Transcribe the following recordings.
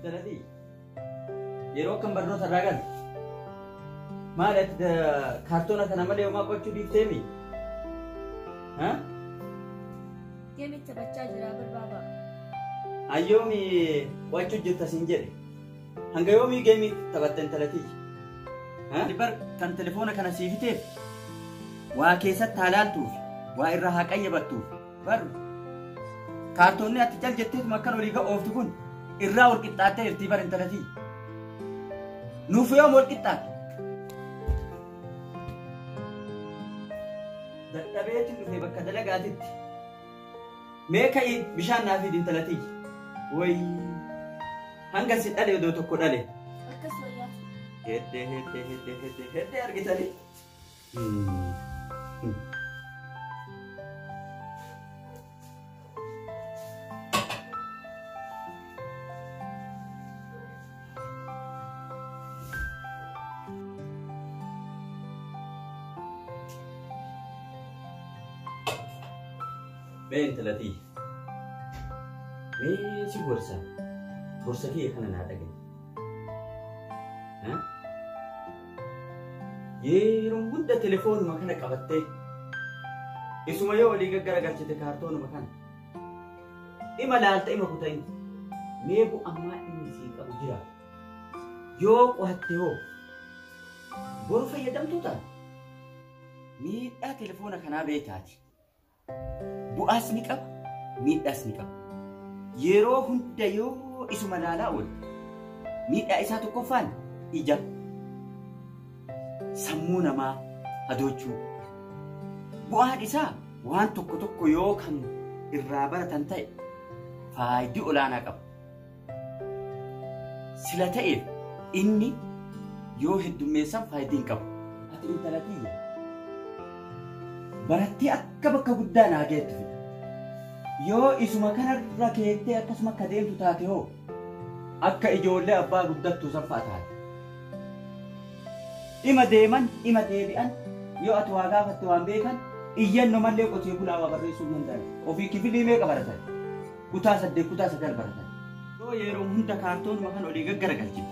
Dalatii yeroo akkam barnoota irraa galte maal ati kaartoona kana malee homaa qochuu dhiifteemi? Geemii taphachaa jira barbaaba. Ayyoomi qo'achuu jirta siin jedhe. Hanga yoomii geemii taphatte intalatii? Bar kan telefoona kana sii fiteef waa keessatti haa laaltuuf waa irraa haa qayyabattuuf bar kaartoonni ati cal jetteetuma akkan olii ga'ooftu kun irraa wal qixxaattee jirtii bar intalatii. Nuuf yoom wal qixxaatte? Dadhabeetiin dhufe bakka dalagaatitti. Mee ka'ii bishaan naa fidi intalatii. Wayii hanga si dhale odoo tokko dhale. Akkas wayyaatu. Heddee heddee heddee heddee heddee argitanii. Mee intalatii. Mee si gorsa. Gorsa kiyya kana naa dhaga'i. Yeroo hunda telefoonuma kana qabattee isuma yoo olii gaggaragalchite kaartoonuma kana ima laalta ima kuta'in mee bu'ammaa inni sii qabu jira yoo qo'atte hoo boru fayyadamtuu taate miidhaa telefoona kanaa beekaati. Bu'aas ni qaba, miidhaas ni qaba. Yeroo hunda yoo isuma laalaa oolte miidhaa isaa tokkoffaan ija sammuu namaa hadoochuu. Bu'aan isaa waan tokko tokko yoo kan irraa baratan ta'e faayidii olaanaa qaba. Sila ta'eef inni yoo heddummeessan faayidii hin qabu. Ati intala tiyya barattee akka bakka guddaa naa geettu fida. Yoo isuma kanarra keettee akkasuma akka deemtu taate hoo akka ijoollee abbaa guddattuu sanfaa taate. Ima deeman, ima deebi'an, yoo ati waa gaafatte waan beekan, iyyannoo mallee qotee bulaa waa barreessuu hin danda'an. Ofii kifilii meeqa baratan? Kutaa 8, kutaa 9 baratan. Yoo yeroo hunda kaartoonuma kan olii gaggaragalchite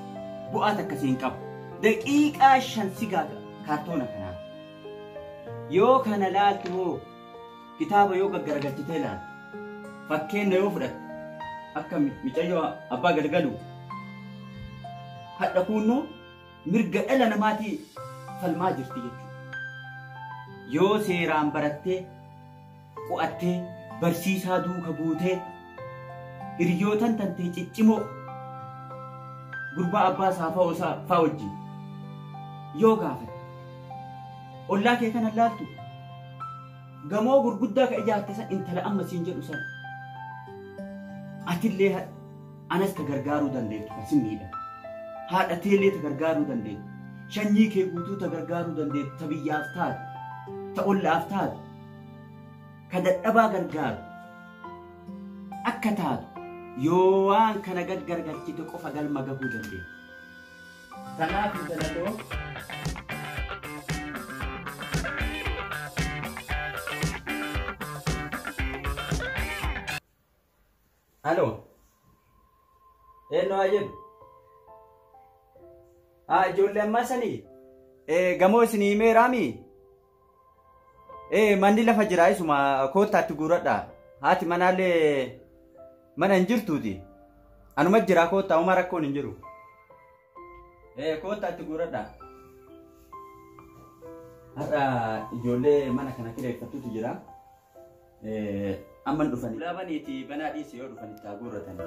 bu'aa takkasii hin qabu. Daqiiqaa 5 si gaafa kaartoona kanaa. Yoo kana laaltu hoo kitaaba yoo gaggaragalchitee laaltu fakkeenya yoo fudhatte akka micayyoo abbaa galgalu hadha kuunnoo mirga dhala namaatii falmaa jirti jechuudha. Yoo seeraan barattee qo'attee barsiisaa duuka buutee hiriyootan tantee ciccimoo gurbaa abbaa isaa fa'aa wajjin yoo gaafatte ollaa kee kana laaltu gamoo gurguddaa ka ijaarte san intala amma siin jedhu san atillee anas ka gargaaruu dandeettu kan sin miidha. Haadha teellee ta gargaaruu dandeettu. Shanyii kee guutuu ta gargaaruu dandeettu ta biyyaaf taatu ta ollaaf taatu ka dadhabaa gargaaru akka taatu yoo waan kana gaggargalchite qofa galma gahuu dandeettu. Kanaaf intala Alo. Eenyu haa jedhu? Ijoollee ammaa sanii gamoo isinii himeeraami? Manni lafa jira isuma koottaatti guuradha. Haati manaallee mana hin jirtuuti. Anuma jira koottaa homaa rakkoon hin jiru. Koottaatti guuradha. Har'a ijoollee mana kana kireeffattutu jira. Amman dhufani. Laabaniiti banaa dhiise yoo dhufan itti haa guurratan.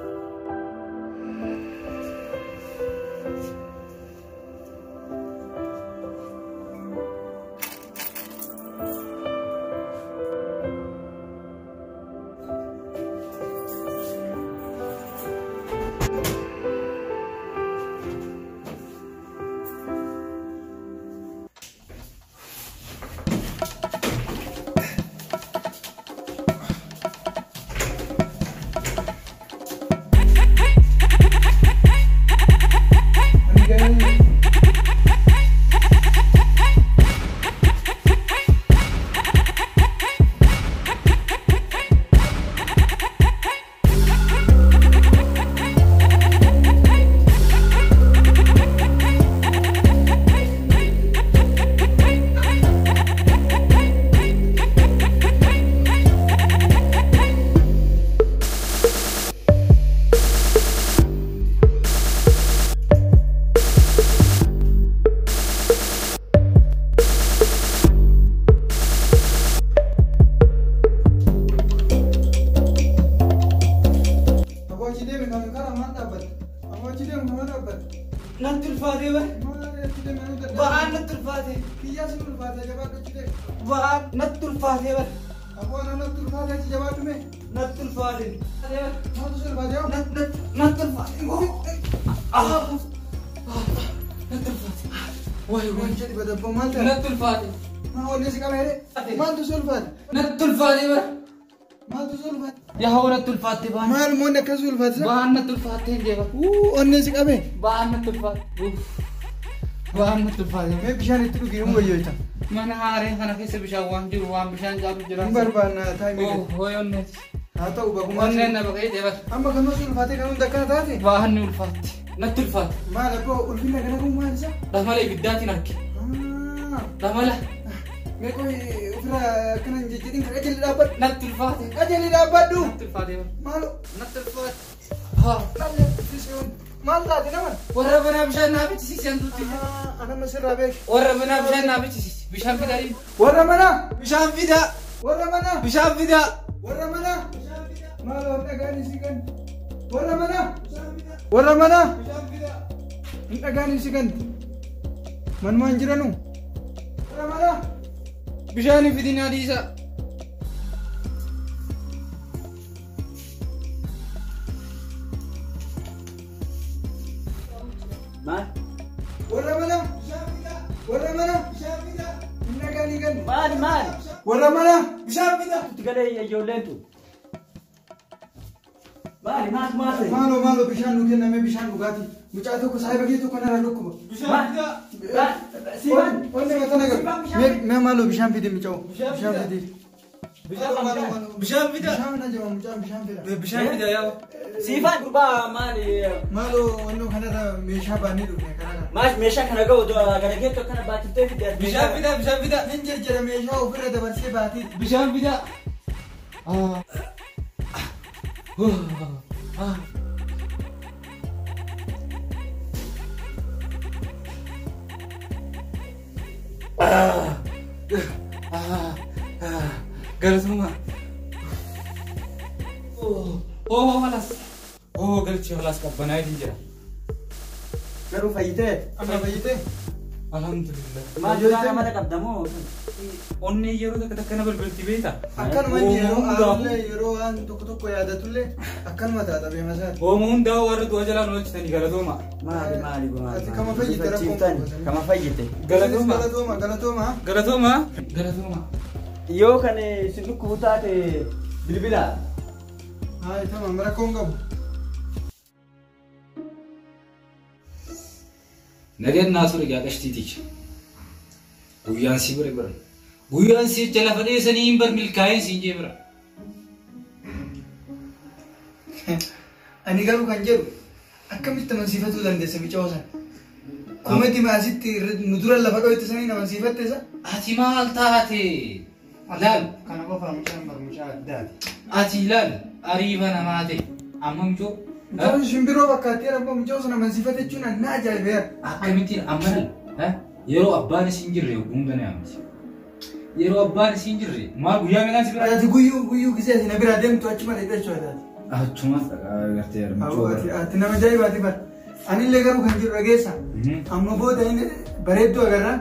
ulfaatee bara. Ba'aan natti ulfaatee. Kiyyaa sin ulfaatee jabaadhu achi ta'e. Ba'aan natti ulfaatee bara. Abboon natti ulfaatee achi jabaadhu mee. Natti ulfaatee. Maaltu si ulfaatee hoo? Natti ulfaatee. Natti ulfaatee. Waay waay. Waan jedhi badabboo maal ta'e? Natti ulfaatee. Maa onnee si qaba jedhee? Maaltu si ulfaate? Natti ulfaatee bara. Maaltu si ulfaate? Yaa hoo natti ulfaattee ba'aan. Maal moonni akkas si ulfaate? Ba'aan natti ulfaattee hin jeeba. Onnee si qabe? Ba'aan natti ulfaate. Ba'aan natti ulfaate. Mee bishaan itti dhugi hin wayyoota. Mana haaree kana keessa bishaan waan jiru waan bishaan caalu jira. Hin barbaanna taa'imii gadi. Hooy onneeti. Haa ta'u bagumaa. Onneen na baqee deebar. Amma kan si ulfaate kan hunda akkana taate? Ba'aan ni ulfaatti. Natti ulfaate. Maal abboo ulfinna kana kun maal isa? Dhamala ibiddaatiin arge. Dhamala. Mee qoy ofirraa akkana hin jejjedhin kan qajeelli dhaabbadhu. Natti ulfaate. Qajeelli dhaabbadhu. Natti ulfaate. Maalo. Natti ulfaate. Haa. Maal taate nama? Warra banaa bishaan naa bichisiisi hantuutti. Anama sirraa beek. Warra banaa bishaan naa bichisiisi. Bishaan fidaa. Warra manaa. Bishaan fidaa. Warra manaa. Bishaan fidaa. Warra manaa. Maal waan dhagaan isii kan. Warra manaa. Warra manaa. Hin dhagaan isii kan. Manumaan jiranu. Warra manaa. Bishaan fidin adiisa. Maal? Warra manaa. Warra manaa. Hin dhagaan kan. Maali maali? Warra manaa. Bishaan fidaa. Itti galee ijoolleen tun. Maali maal maal ta'e? Maaloo maaloo bishaan nu kenname bishaan dhugaatii. Mucaa tokko saayiba kee tokko narraa dhukkuba. Maal? Siifan. Onnee mata nagar. Mee maaloo bishaan fidi mucaa. Bishaan fidi. Bishaan fidaa. Bishaan na jaba mucaan bishaan fida. Bishaan fidaa yaa. Siifan gurbaa maali? Maaloo onnoo kanarra meeshaa baannee dhufne karaa kana. Maal meeshaa kana ga'u gara keetti akkana baachiftee fidee. Bishaan fidaa bishaan fidaa. Nin jejjera meeshaa ofirra dabarsee baatee. Bishaan fidaa. Galatuma. Oh, halas. Oh, galchee halas qabbanaa hin jira. Garuu fayyitee? Amma fayyitee? Alhamdulillah. Maal duraan amala qabda moo? Onnee yeroo takka takka na balbalti beektaa? Akkanuma inni yeroo aarullee yeroo waan tokko tokko yaadatullee akkanuma taata beemasaati. Ooma hundaa warra du'a jalaan oolchitanii galatooma. Maali maali maali? Ati kama fayyite rakkoon qabu. Kama fayyite. Galatooma. Galatooma galatooma. Galatooma. Galatooma. Yoo kan si dhukkubu taate bilbila. Haa tamam rakkoon qabu. Nageen naasuu egaa qashtiiticha. Guyyaan si bira bira. Guyyaan si jecha lafa dheessanii hin bar milkaa'een siin jee bira. Ani garuu kan jedhu akkamitti amansiifatuu dandeessa mucaa sana? Koomenti maasitti nu dura lafa dho'itti sanii amansiifatte isa? Ati maal taate? Laal. Kana qofa mucaan bar mucaa addaati. Ati laal ariifa namaa ta'e amma mucoo. Mucaan shimbiroo fakkaatee rakkoo mucaa sana amansiifate jechuun na ajaa'ibeera. Akkamittiin amma yeroo abbaan isin jirre ogguun gana yaamti. Yeroo abbaan isin jirre maal guyyaa meeqaan si bira? Ati guyyuu guyyuu gisee ati na biraa deemtu achuma dhaqxee taate. Achumas gartee mucoo. Ati nama ajaa'ibaati bara. Anillee garuu kan jiru dhageessa. Amma booda inni bareedduu agarra.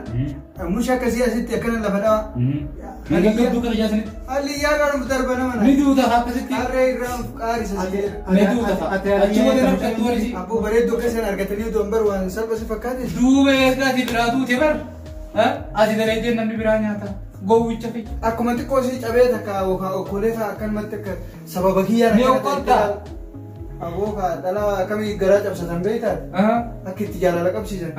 Musha akkasii asitti akkana lafa dhawa. Gaggabduu kana jaasanitti. Haalli yaadaan nuuf darba nama Ni duuta akkasitti. Harree irraa nuuf qaarisa si jedha. Ni duuta achi booda namni warri. Abboo bareedduu akkasiin argatanii otoo hin baru waan salpha si fakkaate. Duuba erga ati biraa duute bar. Ati dalaydeen namni biraa nyaata. Gowwicha fi. Akkuma xiqqoo si cabee takka yookaan okkolee fa'a akkanumatti akka sababa kiyyaan Ni okkolta. Aboo kaa dhala akkamii garaa cabsatan beektaa? Akka itti jaalala qabsiisan.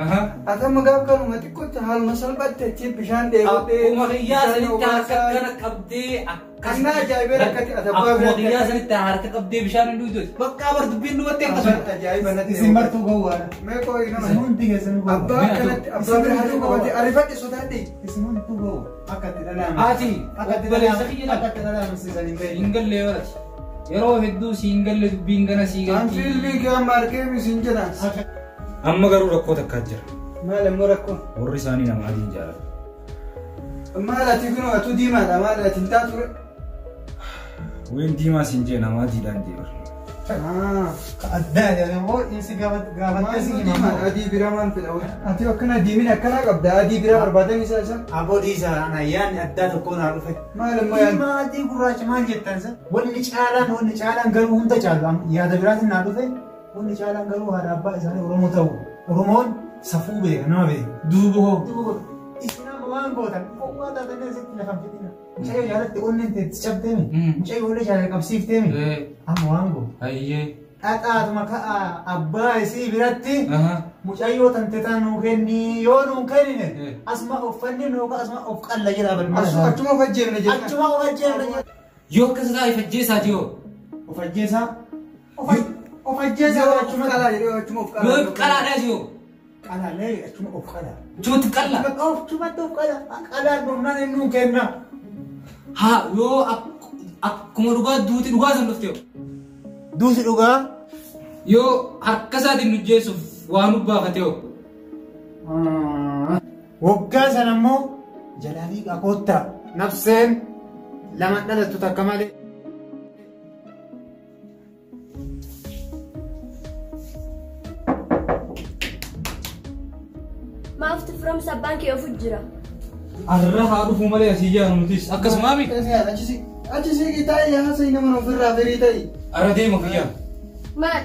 Ati amma gaaf kanuma xiqqootti haaluma salphaatti achi bishaan dheebotee. Akkuma kiyyaa sanitti harka kana qabdee akkas. Kan ajaa'ibee rakkate ati abbaa Akkuma biraatti. kiyyaa sanitti harka qabdee bishaan hin dhugdu. Bakka bar dubbiin dubattee akkasuma. Ajaa'iba natti. Isin martuu gowwaadha. Mee qo'i nama. Isin hundi keessanuu gowwaadha. Abbaa akkanatti abbaa bira harka qabatee ariifadhe sodaadhe. Isin hunduu gowwa. Akka itti dhalaame. Ati Akka itti obboleessa dhalaame. kiyya Akka itti dhalaame sisan hin beekne. Hin gallee barati. Yeroo hedduu siin galle dubbiin gana sii An galti. fiilmii kee amma argee misin jedha. Amma garuu rakkoo takkaa jira. Maal immoo rakkoo? Warri isaanii nama adiin jaalatu. Maal ati kunoo atuu diimaadha maal ati hin taatu. Wayin diimaa siin jee nama adiidhaan jee bara. Ka addaa jedhame immoo inni gaafattee si hima. Adii biraa maal fedha? Ati akkana diimina akkanaa qabda. Adii biraa barbaadan isaa isa. Aboo dhiisaa ana yaadni addaa tokko naa dhufe. Maal immoo yaadni? Diimaa adii gurraacha maal jettan sa? Wanni caalaan garuu hunda caalu yaada biraatiin naa dhufe. Wanni caalaan garuu haadha abbaa isaanii Oromoo ta'u. Oromoon safuu beeka nama beeka. Duuba hoo. Isin amma waan gootan gowwaa taatanii asitti lafa hin fixina. Mucayyoo jaalatti onneen teetti cabdeemi. Mucayyoo illee jaalala qabsiifteemi. Amma waan gootu. Ayyee. Dhaqaatuma ka'a abbaa isii biratti mucayyoo tante taan nuu kenni yoo nuu kennine asuma uffanni nuu asuma of qalla jedha balmala. Achuma of ajjeefne jedha. Achuma of ajjeefne jedha. Yoo akkas taa'e fajjeesaa jiyoo. Of ajjeesaa. Of ajjeesaa achuma qalaa jedhee achuma of qalaa. Yoo qalaadhaa jiyoo. Qalaalee achuma of qalaa. Achumatti qalla. Achumatti of qala. Qalaa dhumnaan inni nuu kenna. Haa yoo akkuma dhugaa duuti dhugaa san dhufte. Duuti dhugaa. Yoo harka isaatiin nu jeessuuf waan nu baafate hoo. Waggaa sana immoo jalaa fiigaa koottaa nafseen lama dhalattu takka malee. Maafti firoomsa abbaan kee ofu jira. Arra haa dhufuu malee asii jaanu nutis akkasumaa mi? Achi siqii taa'ii haasa'ii nama ofirraa firii ta'i. Arra deema kiyyaa. Maal?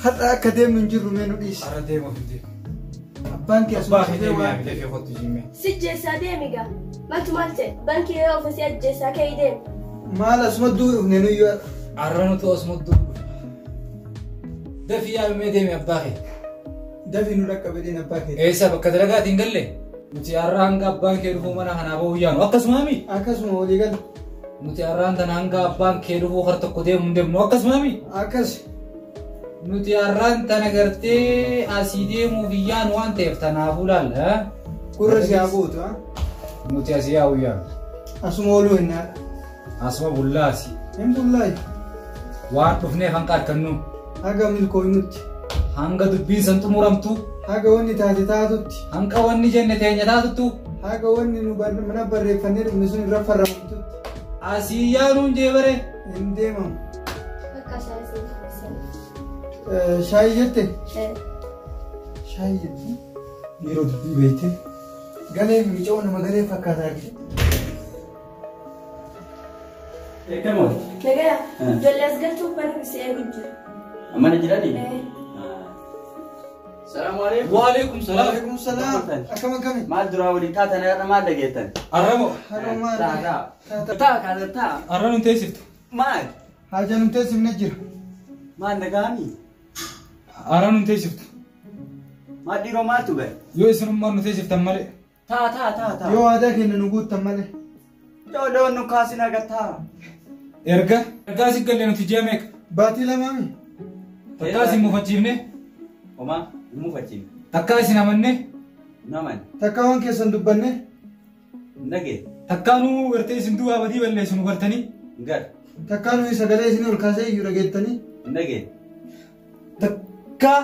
Har'a akka deemnu hin jirru mee nu dhiisi. Arra deema kiyyaa. Abbaan kee Abbaa kee deemee yaamtee fi kottu jimmee. Si jeessaa deemi gaa. Maaltu maal ta'e? Abbaan kee yoo ofii ajjeessaa ka'ee deemi. Maal asuma du'u dhufne nuyyuu har'a. Arra nuti asuma du'u dhufne. Dafii yaamee deemi abbaa kee. Dafii nu dhaqqabedeen abbaa kee. Eessa bakka dalagaatiin galle? Nuti har'a hanga abbaan kee dhufuu mana kanaa bahuu yaanu akkasumaa mi? Akkasuma walii gala. Nuti har'aan tana hanga abbaan kee dhufuu har tokko deemu hin deemnu akkasumaa mi? Akkas. Nuti har'aan tana gartee asii deemuuf yaanu waan ta'eef tanaafuu laalla. Gurra si haa buutu. Nuti asii yaa'uu yaanu. Asuma ooluu hin haadha. Asuma bullaasi. Hin bullaayi. Waan dhufneef hanga harkannu. Haga milkooynutti. Hanga dubbiin san xumuramtu. Haga wanni taate taatutti. Hanga wanni jenne teenya taatuttu. Haga wanni nu mana barreeffannee dhufne sun irra farramtutti. Asii yaanuun jee bare. Hin deemamu. Bakka shaayii Shaayii jette? Shaayii jette? Yeroo dubbii beekte galee miicoo nama galee fakkaata argite. Eekamoo? Nagaya, ijoollee as galchuuf mana si eegu jira. Mana jiranii? Salaamu alaikum. Wa alaikum salaam. Wa alaikum salaam. Akkam akkami? Maal duraa waliin taatan irra maal dhageettan? Arramo. Harama. Taa taa. Taa kaasa taa. Arra nu teessiftu. Maal? Haja nu teessifne jira. Maal nagaami? Arra nu teessiftu. Maal dhiiroo maaltu gahe? Yoo isinummaan nu teessiftan malee. Taa taa taa taa. Yoo aadaa keenya nu guuttan malee. Yoo loon nu kaasin agartaa. Erga. Ergaa si galle nuti ji'a meeqa? Baatii lamaami. Takkaa isin mufachiifne. Homaa hin mufachiifne. Takkaa isin amanne. Naman. Takkaa waan keessan dubbanne. Nagee. Takkaa nu gartee isin duwwaa badii balleessu nu gartanii. Gar. Takkaa nuyi sagalee isin ol kaasee iyyuu dhageettanii. Nagee. Takkaa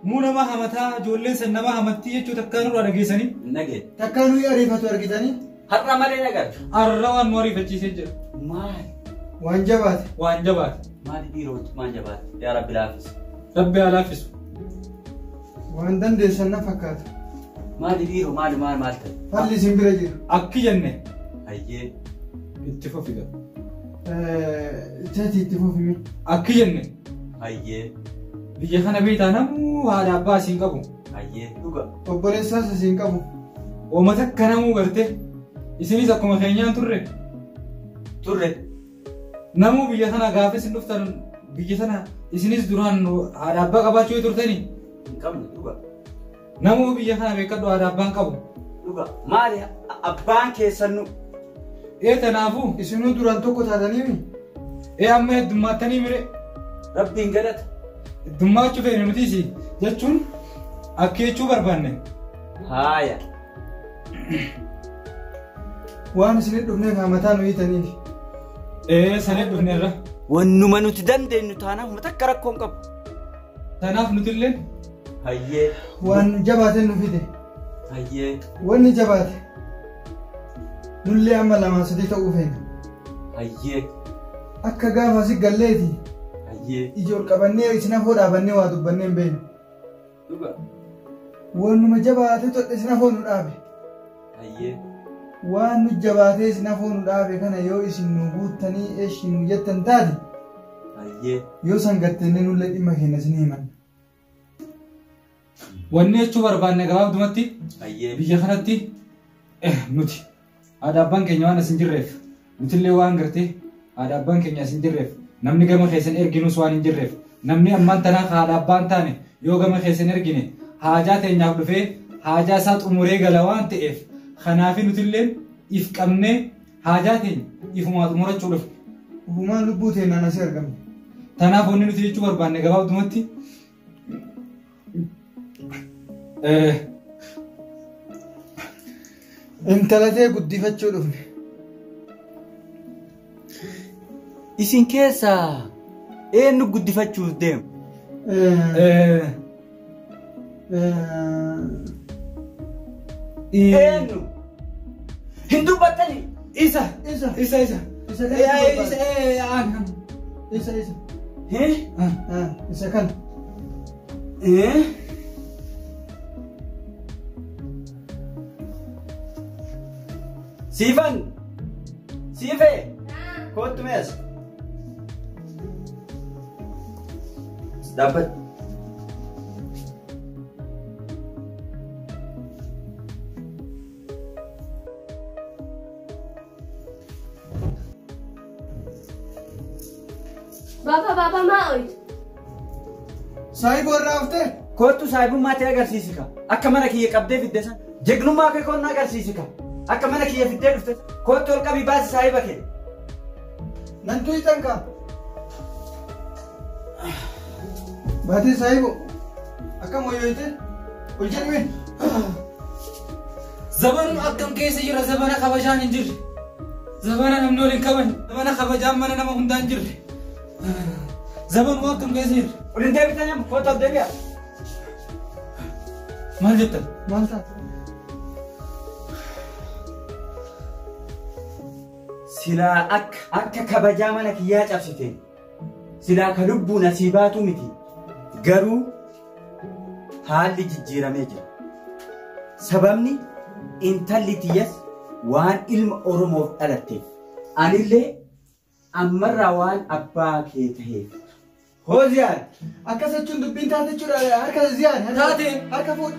muu nama hamataa ijoolleen san nama hamattii jechuu takkaa nurraa dhageessanii. Nagee. Takkaa nuyi ariifatu argitanii. Har'a malee nagar. Har'a waan nu ariifachiisee jira. Maal? Waan jabaate. Waan jabaate. Maali dhiiroo maal jabaate? Yaa Rabbi laaffisu. Rabbi haa laaffisu. Waan dandeessan na fakkaata. Maali dhiiroo maali maal maal ta'e? Falli isin bira jira. Akki jenne. Hayyee. Itti fufi gaa. Jeeti itti fufi. Akki jenne. Hayyee. Biyya kana beektaa namuu haadha abbaa isiin qabu. Hayyee dhuga. Obboleessaas isiin qabu. Uummata akka namuu garte. Isinis akkuma keenyaan turre. Turre. Namuu biyya sana gaafa isin dhuftan biyya sana isinis duraan haadha abbaa qabaachuu yoo turtanii. Hin qabne dhuga. Namuu biyya kana beekadhu haadha abbaan qabu. Dhuga. Maali abbaan keessan nu. Ee tanaafuu. Isinuu duraan tokko taatanii. Ee amma heddummaatanii mire. Rabbiin galata. Heddummaachuu feene nutis jechuun akka jechuu barbaanne. Haaya. Waan isin dhufneef hamataa nu hiitaniif. Ee sanee dhufneerra. Wannuma nuti dandeenyu taanaaf uummata akka rakkoo hin qabu. Tanaaf nuti illee. Hayyee. Waan jabaateen nu fide. Hayyee. Wanni jabaate. Nullee amma lamaa sadii ta'uu feena. Hayyee. Akka gaafa si galleeti. Ayyee. Ija ol qabannee isin afoo dhaabannee waa dubbannee hin beeknu. Dhuga. Waanuma jabaatee todhe isin afoo nu dhaabe. Ayyee. Waan nu jabaatee isin afoo nu dhaabe kana yoo isin nu guuttanii eeshi nu jettan taate Ayyee. yoo san gattennee nullee dhimma keenya isin himanna. Wanni jechuu barbaanne gabaabdumatti Ayyee. biyya kanatti nuti haadha abbaan keenya waan as hin jirreef nutillee waan gartee haadha abbaan keenya as hin jirreef namni gama keessan erginus waan hin jirreef namni ammaan tanaa haadha abbaan taane yoo gama keessan ergine haajaa teenyaaf dhufee haajaa isaa xumuree gala waan ta'eef kanaafi nutillee if qabnee haajaa teenya ifumaa xumurachuu dhufne. Ufumaan lubbuu teennaan asii argamne. Tanaaf wanni nuti jechuu barbaanne gabaabdumatti Intala tee guddifachuu dhufne. Isin keessaa eenyu guddifachuuf deemu? Eenyu? Hin dubbattani? Isa Isa. isa isa Isa kana isa barbaanne. isa Isa isa. Eh? Isa kana. Eh? Siifan! Siifee! Kottu mee as. Dhaabbadhu. Baaba baaba maa ooytu? Saayiboo irraa haftee? Kottu saayibummaa ta'e agarsiisi ka. Akka mana kiyya qabdee fidde san. Jegnummaa kee konna agarsiisi ka. Akka mana kiyya fiddee dhufte. Kottu ol qabii baasi saayiba kee. Nan tuyitan kaa. Baatee saayiboo. Akkam wayyooyte? Ol jedhime. Zabanuu akkam keessa jira zabana kabajaan hin jirre. Zabana namni waliin kabajne. Zabana kabajaan mana nama hundaa hin jirre. Zabanuu akkam keessa jira. Ol hin deebitan amma kottu ol deebi'a. Maal jettan? Maal taate? Silaa akka kabajaa mana kiyyaa cabsite. Silaa ka lubbuun asii baatu miti. Garuu haalli jijjiiramee jira. Sababni intalli tiyyas waan ilma Oromoof dhalatteef. Anillee ammarraa waan abbaa kee ta'eef. Hoo Ziyaad! Akkas jechuun dubbiin taate jechuudha. Harka Ziyaad. Taate. Harka fuudhi.